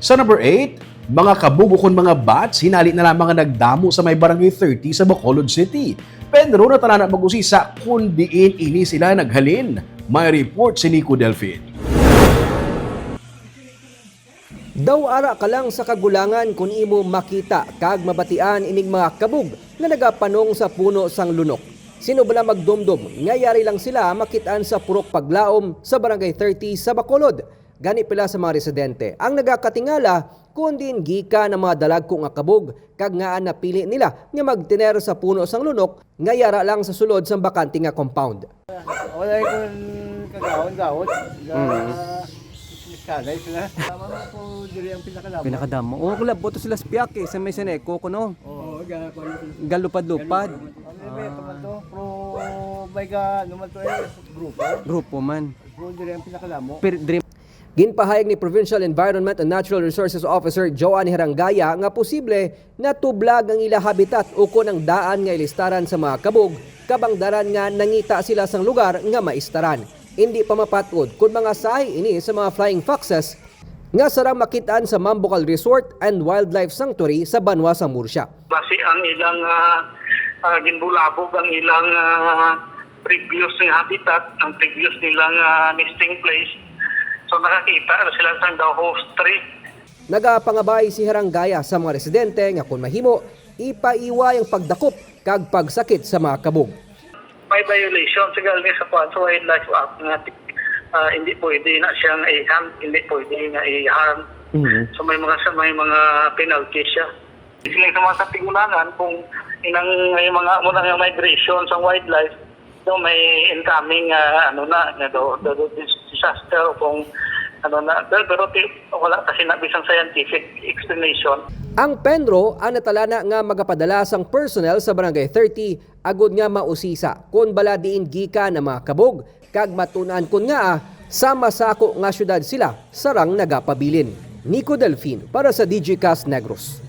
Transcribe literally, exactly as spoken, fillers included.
Sa number eight, mga kabug ukon mga bats hinali na lamang nga nagdamo sa may Barangay thirty sa Bacolod City. Pero natala na mag-usisa kung diin ini sila naghalin. May report si Nico Delfin. Daw ara ka lang sa kagulangan kon imo makita kag mabatian ining mga kabug nga nagapanong sa puno sang lunok. Sino bala magdumdom nga yari lang sila makit-an sa purok Paglaom sa Barangay thirty sa Bacolod? Gani pila sa mga residente ang nagakatingala kon diin gikan ang mga dalagko nga kabog kag ngaa napili nila nga magtiner sa puno sang lunok nga yara lang sa sulod sang bakante nga compound. Wala kun kagawon gawon. Mm. Miskagay sila. Tama mo ko diri ang pinakadamo. Pinakadamo. O, kulab po to sila sa Piak eh, sa may Seneco kuno. Oo, ga kuno. Galupad-lupad. Ano ba ito man to? Pro may ga ano man to eh, grupo. Grupo man. Pro diri ang pinakadamo. Pero diri Ginpahayag ni Provincial Environment and Natural Resources Officer Joanne Herangaya nga posible natublag ang ila habitat ukon ang daan nga ilistaran sa mga kabog, kabangdaran nga nangita sila sang lugar nga maistaran. Indi pa mapat-od kon mga sahi ini sa mga flying foxes nga sarang makit-an sa Mambucal Resort and Wildlife Sanctuary sa banwa sa Murcia. Basi ang ilang ah, ah, ginbulabog ang ilang ah, previous nga habitat, ang previous nilang ah, nesting place. So nakakita na sila sang daw host tree. Nagapangabay si Herangaya sa mga residente nga kon mahimo, ipaiway ang pagdakop kag pagsakit sa mga kabog. May violation sa gali sa kuan sa Wildlife Act nga ah, hindi pwede na siya nga i-hunt, hindi pwede nga i-harm. Mhm. So may mga sa may mga penalty siya. Sila sa mga katigulangan kung inang may mga amo na nga migration sa wildlife, no, may incoming ah, ano na nga do, do, do, dis- disaster o kung ano na pero, pero ti- wala kasi na bisang scientific explanation. Ang PENRO ang natalana nga magapadala sang personnel sa Barangay thirty agud nga mausisa kon bala diin gikan ang mga kabog kag matun-an kon ngaa sa masako nga syudad sila sarang nagapabilin. Nico Delfin para sa Digicast Negros.